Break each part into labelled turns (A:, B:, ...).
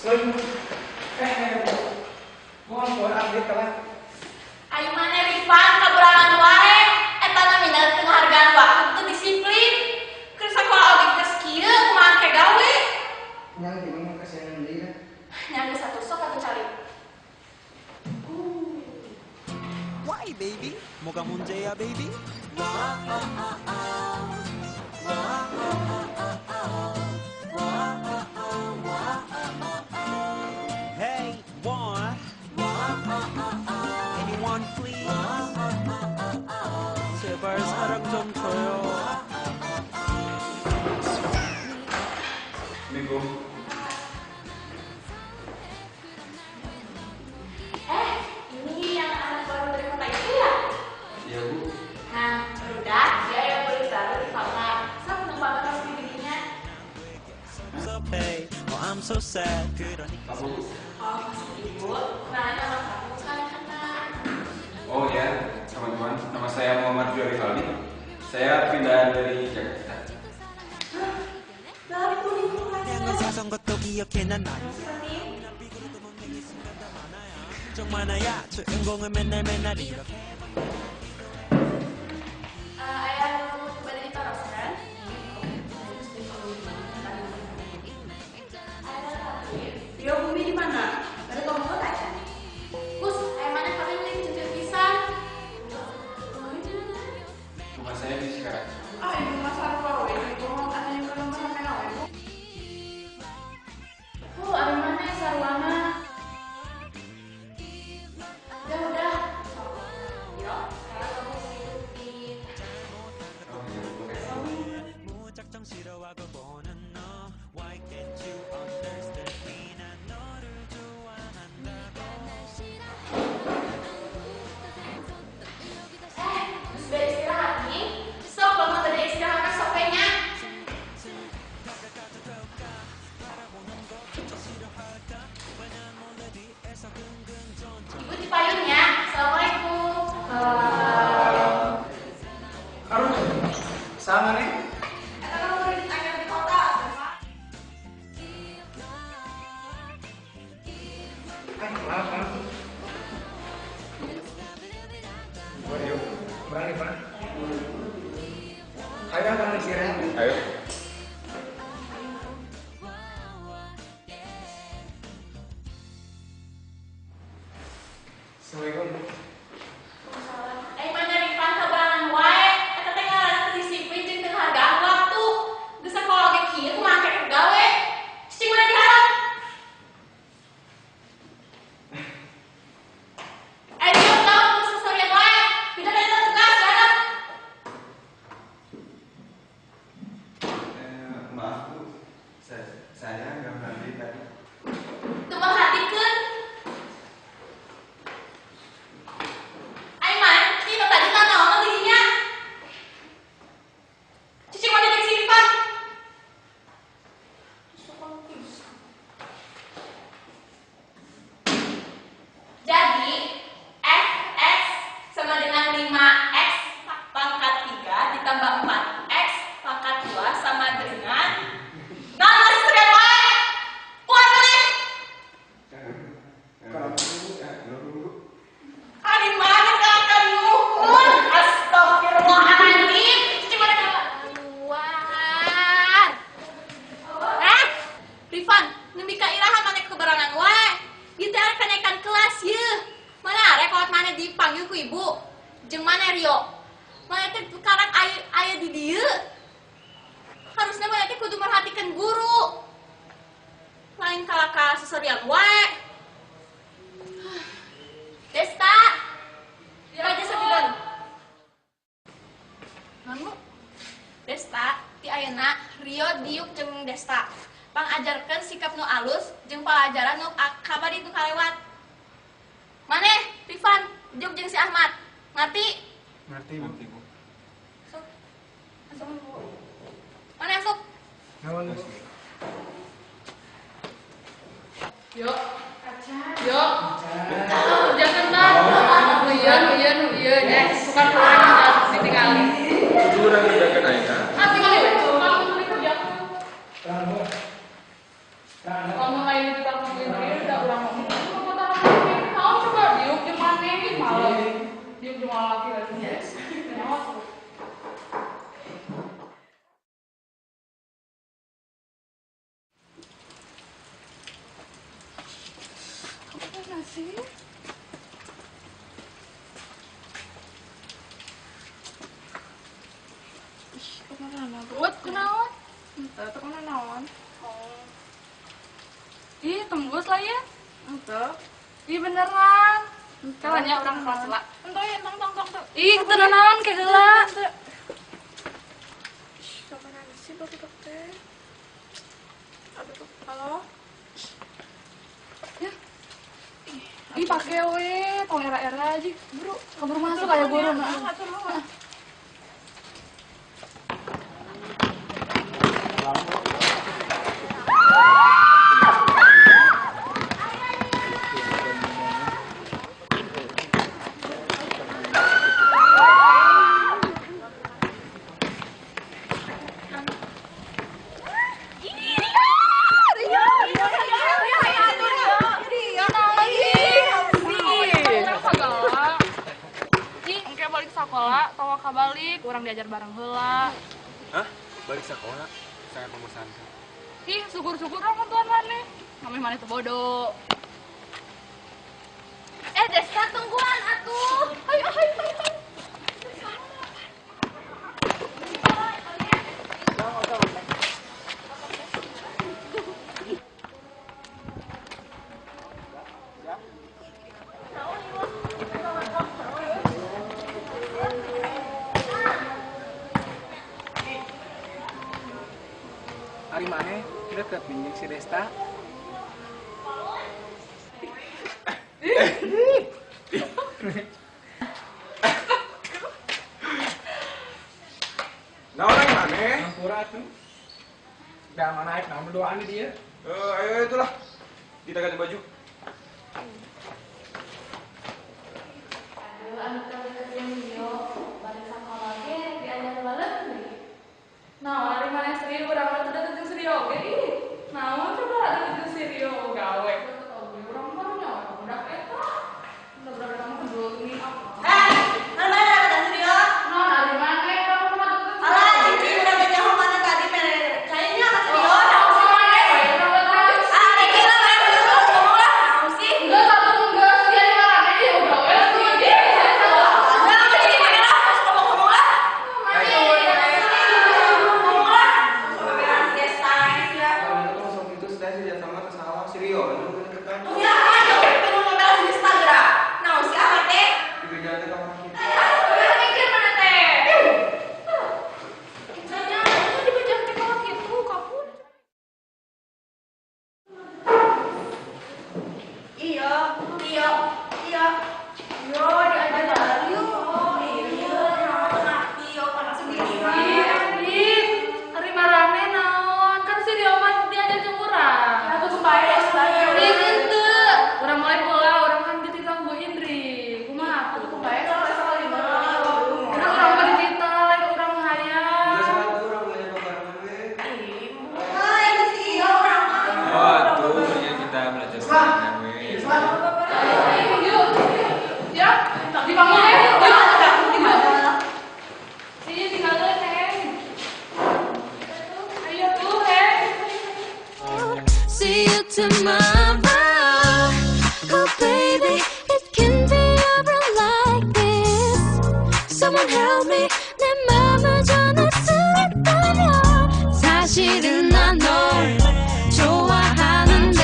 A: Assalamualaikum. Mohon mohon update telah.
B: Ayo mana Rifan kaburangan wae eta namina penghargaan waktu disiplin. Keur sakola oge geus kieu kumaha ke gawe?
A: Nya di mana kasihan deui lah.
B: Nya geus satu sok atuh cari.
C: Why baby? 뭐가 문제야 baby? Hey, what? Anyone please? 제발 사랑 좀 줘요.
D: Assalamualaikum.
B: Ini yang anak baru dari kota itu ya?
D: Iya Bu.
B: Nah, udah dia yang boleh baru di kamar. Sok numpang terus di dirinya.
C: I'm so sad.
D: Kamu?
B: Oh, maksud ibu, kenalin nama kamu sekalian kenal.
D: Oh ya, teman-teman. Nama saya Muhammad Rio Rivaldi. Saya pindah dari Jakarta.
B: Hah? Baru lingkungan. Ayah mau coba ditoroskan.
E: Yo bumi di mana? Ada kamu kota ya?
B: Bus, ayah mana kami beli cuci pisan.
D: Rumah saya di Cikarang.
E: Ah, ini rumah sarwa we. Ibu mau tanya ke rumah sampai nawe.
B: Oh, ada mana sarwana? Udah. Yo, sekarang kamu hidup. Sudah istirahat nih. Sok bangun tadi istirahat kan sopenya. Ibu di payungnya. Assalamualaikum.
A: Aduh, sama nih.
B: Atau kamu murid anyar di kota?
A: Maaf, maaf. Oh, yuk. Berani, Pak. Ayo, bang, istirahat.
D: Ayo.
A: Assalamualaikum.
B: Eh, mana Rifan kabaran wae? Eta teh ngaranna disiplin jeung penghargaan waktu. Geus sakola oge kieu kumaha ke gawe? Cicing mana diharap? Eh, dieu tau geus seserian wae. Pindah dari tugas harap.
D: Maaf Bu, saya nggak mandi tadi.
B: Teu merhatikeun. Aiman, cicing tadi nanaon dirinya? Cicing mana jeung si Rifan? Jadi, fx sama dengan 5x pangkat 3 ditambah 4x pangkat 2 sama dengan nah, masih sedang wae. Kuat maneh. Ari mana akan nuhun? Astagfirullahaladzim. Cicing mana keluar? Rifan, nembi ka iraha maneh keberangan wae. Ieu teh arek kenaikan kelas yeuh. Mana arek kolot maneh dipanggil ku ibu? Jeung mana Rio? Maneh teh karak aya di dieu. Harusnya maneh teh kudu merhatikan guru. Lain kalaka seserian wae. Desta. Raja sebulan. Nanu? Desta, ti ayeuna Rio diuk jeung Desta. Pangajarkeun sikap nu alus jeung palajaran nu kabari nu kalewat. Maneh, Rifan, diuk jeung si Ahmad. Ngerti?
A: Ngerti, Bu.
D: Ngerti, Bu.
B: Sok. Masuk. Maneh masuk.
A: Naon, Bu?
F: Yo. Yo. Jangan bang. Iya, iya, iya. Bukan kurang ditinggali.
D: Kurang kerjakan ayeuna.
F: Ah, tinggali we. Kalau kerja.
A: Terang, Bu.
F: Kamu lain di kamu.
E: Sih? Ih, kemana buat kunaon? Entah, teu kunaon. Oh. Ih, tembus lah ya. Entah. Ih, beneran. Kalanya orang kelas lah. Entah ya, tong tong tong. Ih, teu naon ke heula. Ih, kemana sih baru teh? Aduh, halo. Ya. Ih, pake we, tong era-era aja. Bro, kabur masuk kayak guru mah. Sekolah, tawa kabalik, kurang diajar bareng heula.
D: Hah? Balik sekolah? Sangat membosankan.
F: Ih, syukur-syukur dong tuan maneh. Kami maneh teu bodoh.
B: Desta tungguan atuh.
F: Ayo, ayo, ayo.
A: Ari maneh deket minjing si Desta.
D: Nah, orang maneh?
A: Hampura atuh. Da mana naik naon berduaan di dia.
D: Ayo itulah. Kita ganti baju.
F: Aduh, anu teh deket jeung Rio, balik sakola ge diajar baleun deui. Nah, ari maneh serius urang mah teu deket jeung si Rio ge ih. Naon coba deket jeung si Rio gawe. Urang mah nya budak eta. Budak eta mah geuleuh apa.
E: Mana mana deket si Rio?
F: Naon ari maneh urang mah deket.
E: Alah, cici urang ge nyaho mana tadi mere kayaknya ka si Rio. Ah, kayak lah, ngomong lah. Naon sih?
F: Enggak satu enggak sih ari maneh ge gawe tuh ge.
E: Nah, cici mana lah, terus ngomong-ngomong lah. Ngomong lah. Sampai Desta ya.
D: Kalau itu sok itu sudah sih sama salah si Rio.
E: Ya, ayo, pengen ngomel si Desta gerak. Naon sih amat teh?
D: Tiga jalan ke kamar kita.
F: Mikir mana teh? Nanya, itu dibejang teh kalau gitu, kapur.
E: Iya, iya, iya. Yo, diajar bareng yuk. Iya, ngerti yo, panas sendiri.
F: Ih, ari marane naon? Kan si Rio mah diajar jeung urang.
E: Aku supaya supaya.
F: Ih, henteu. Urang mulai heula, urang kan dititah Bu Indri. Kumaha atuh?
E: Supaya kalau sekali
F: Karena urang mah dititah, lain urang hayang.
D: Enggak sama tuh orang belajar barengan we.
E: Ah, itu sih iya orang mah.
D: Oh, tuh ya kita belajar barengan we.
F: Yuk, ya, dibangun ya. Sini tinggalin, Heng. Ayo tuh, Heng.
G: See you tomorrow. Oh, baby, it can be over like this. Someone help me. 내 맘을 전할 수 있다면 사실은 난 널 좋아하는데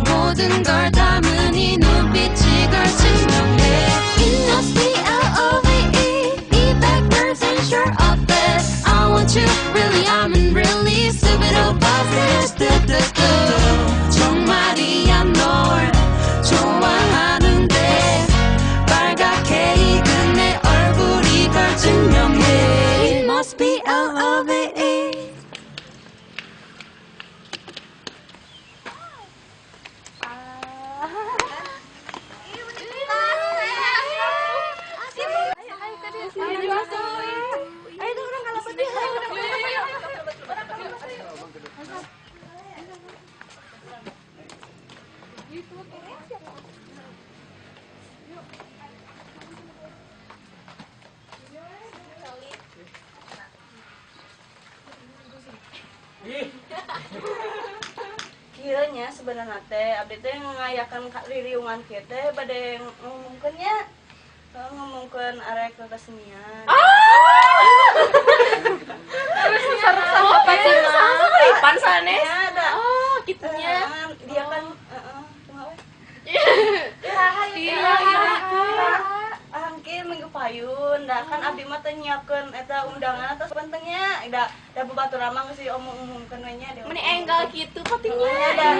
G: 모든 걸 담은 이 눈빛이 걸 증명해. It must be L-O-V-E, be 100% sure of it. I want you, really, I'm in really stupid obsessed. 정말이야 널 좋아하는데 빨갛게 익은 내 얼굴이 걸 증명해. It must be L-O-V-E.
E: Ayo tuh orang kalau pedih.
A: Ih,
E: Kieu
H: teh nya sebenarnya teh abdi teh ngayakan ririungan kieu teh bade ngomongkeun nya. Ngomongkeun arek kesenian.
B: Terus sareng Ripan sanes. Oh, kitunya.
H: Dia kan heeh, kumaha we?
E: Iya, iya.
H: Angke minggu payun, dah kan abdi mah teh nyiapkeun eta undangan atas pentingnya, da da babaturan mah geus diomong-omongkeun we nya.
B: Meni enggal kitu pentingnya.
H: Da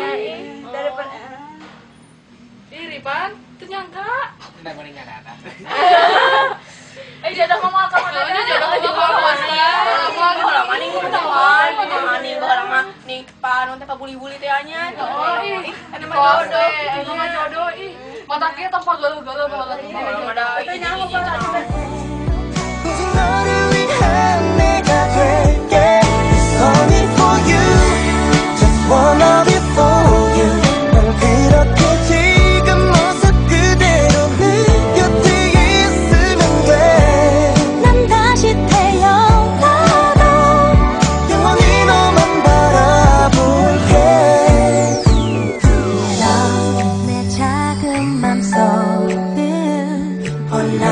H: daripada
E: Ih, Ripan, teu nyangka.
A: Tidak goreng nggak ada.
E: Eh, jodoh mah ka mana? Jodoh mah ka mana?
B: Baheula mah ning tawan, ning baheula mah ning panu teh pabuli-buli teh nya.
E: Oh, ih,
B: Eta mah jodoh.
E: Eta mah jodoh ih. Mata kieu tong pagaluh-galuh baheula.
B: Baheula mah da
H: Itu nyaho baheula.
C: 오직 너를 위한 내가 될게. It's only for you. Just wanna be for you. 난 그렇게 지금 모습 그대로 네 곁에 있으면 돼.
G: 난 다시 태어나도
C: 영원히 너만 바라볼게.
G: 너 내 작은 맘속을 홀로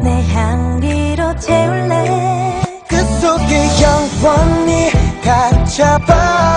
G: 내 향기로 채울래
C: 그 속에 영원히 갇혀봐.